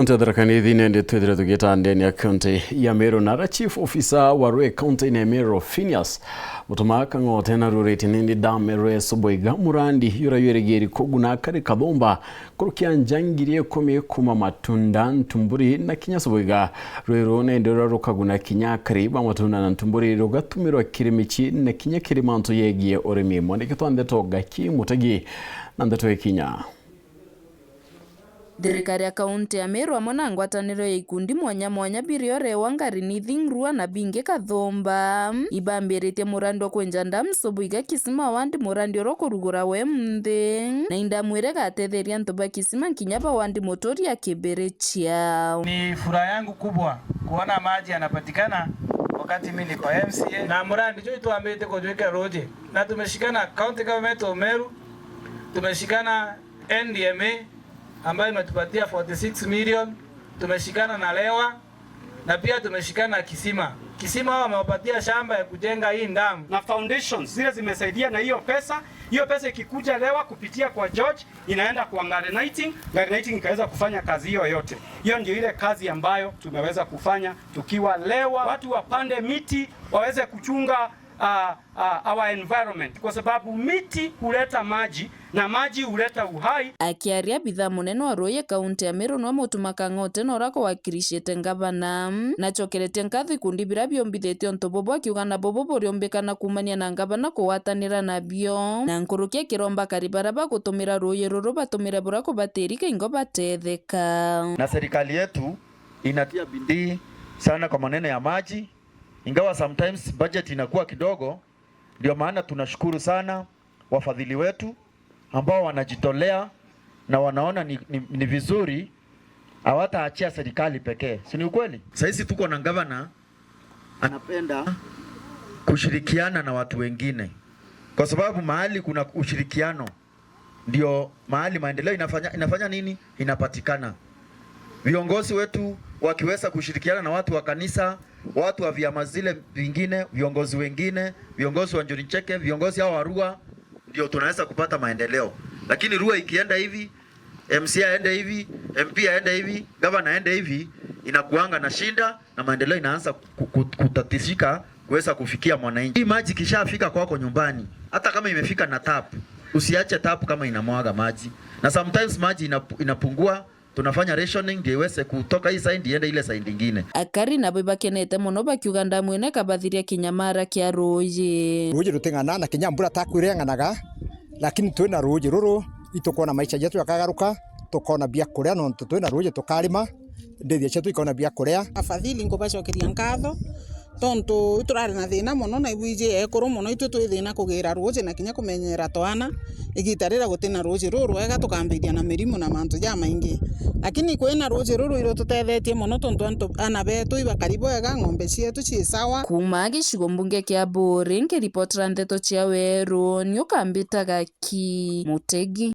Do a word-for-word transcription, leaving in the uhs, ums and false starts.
Ntetherekanithi nende twithire tugieta ndene ya kaunti ya Meru, na ara chief officer wa rwe kaunti ya Meru, Phineas Mutuma Kang'ote, narurite nindi dam rwe Soboiga, murandi yura ywerigiri kuguna kari kathumba kurukia nja ngiri ikumi kuma matunda, ntumburi na kinya Soboiga. Rweru nende rura rukaguna kinya akari ba matunda na ntumburi rugatumirwa kiri mici na kinya kiri mantu yegie urimi. Mwandiki twa ndeto Gaki Mutegi na ndeto ikinya. Thirikari ya kaunti ya Meru amwe na ngwataniro ya ikundi mwanya mwanya biria urewa Ngari Nithing Rua na bingi Kathumba ibambiritie murandi wa kwenja dam Soboiga Kisima ward, murandi uria ukurugura we munthi, na indamu iria igatetheria antu ba Kisima nkinya ba ward Muturi akibirichia. Ni furaha yangu kubwa kuona maji yanapatikana wakati mimi niko M C A. Na murandi juu twambite kujwika ruji. Na tumeshikana County Government of Meru, tumeshikana N D M A ambayo imetupatia forty six million, tumeshikana na Lewa na pia tumeshikana na Kisima. Kisima wao wamewapatia shamba ya kujenga hii dam. Na foundations zile zimesaidia na hiyo pesa. Hiyo pesa ikikuja Lewa kupitia kwa George, inaenda kwa Ngari Nithing, Ngari Nithing ikaweza kufanya kazi hiyo yote. Hiyo ndio ile kazi ambayo tumeweza kufanya tukiwa Lewa. Watu wapande miti, waweze kuchunga, ah, ah, our environment, kwa sababu miti huleta maji na maji huleta uhai. Akiaria, abitha munene wa ruuji kaunti ya Meru niwe Mutuma Kang'ote na uria akawakirishite ngavana, na acokeretie nkatho ikundi biria biombithitie untu bubu, akiuga na bubu buriumbikana kuumania na ngavana kugwatanira nabio, na nkuruki akiromba akari baria bagutumira ruuji ruru batumire buria kubatiri kaingo batetheka. Na serikali yetu inatia bidii sana kwa maneno ya maji, ingawa sometimes budget inakuwa kidogo. Ndio maana tunashukuru sana wafadhili wetu ambao wanajitolea na wanaona ni, ni, ni vizuri, hawataachia serikali pekee. Si ni ukweli? Saizi tuko na gavana anapenda kushirikiana na watu wengine, kwa sababu mahali kuna ushirikiano ndio mahali maendeleo inafanya, inafanya nini? Inapatikana. Viongozi wetu wakiweza kushirikiana na watu wa kanisa, watu wa vyama zile vingine, viongozi wengine, viongozi wa Njuri Ncheke, viongozi hao wa Rua, ndio tunaweza kupata maendeleo. Lakini Rua ikienda hivi, M C A aende hivi, M P aende hivi, gavana aende hivi, inakuanga na shinda na maendeleo inaanza ku-, ku-, kutatizika kuweza kufikia mwananchi. Hii maji ikishafika kwako nyumbani, hata kama imefika na tap, usiache tap kama inamwaga maji. Na sometimes maji inapu-, inapungua, tunafanya rationing ndio iweze kutoka hii side iende ile side ingine. Akari nabo ibakenete mono bakiuga ndamu ino ikabathiria kinya mara kia ruuji. Ruuji ruting'ana na kinya mbura takwire yang'anaga, lakini twina ruuji ruru, itukwona maisha jetu jakagaruka, tukona bia kuria nontu twina ruuji tukarima, ndithia cietu ikona bia kuria. Afadhili nkubacokeria nkatho, tontu iturari na thina mono, na ibwiji ekuru mono, itwi twi thina kugira ruuji na kinya kumenyera twana. Igita riria guti na ruuji ruru rwega, tukambiria na mirimu na mantu jamaingi. Lakini kwina ruuji ruru irututethetie mono, tontu antu, ana betu ibakari bwega, ng'ombe cietu cii sawa. Kuuma gicigo mbunge kia Buuri, nkiripotera ndeto cia Weru, ni ukambitaga Ki Mutegi.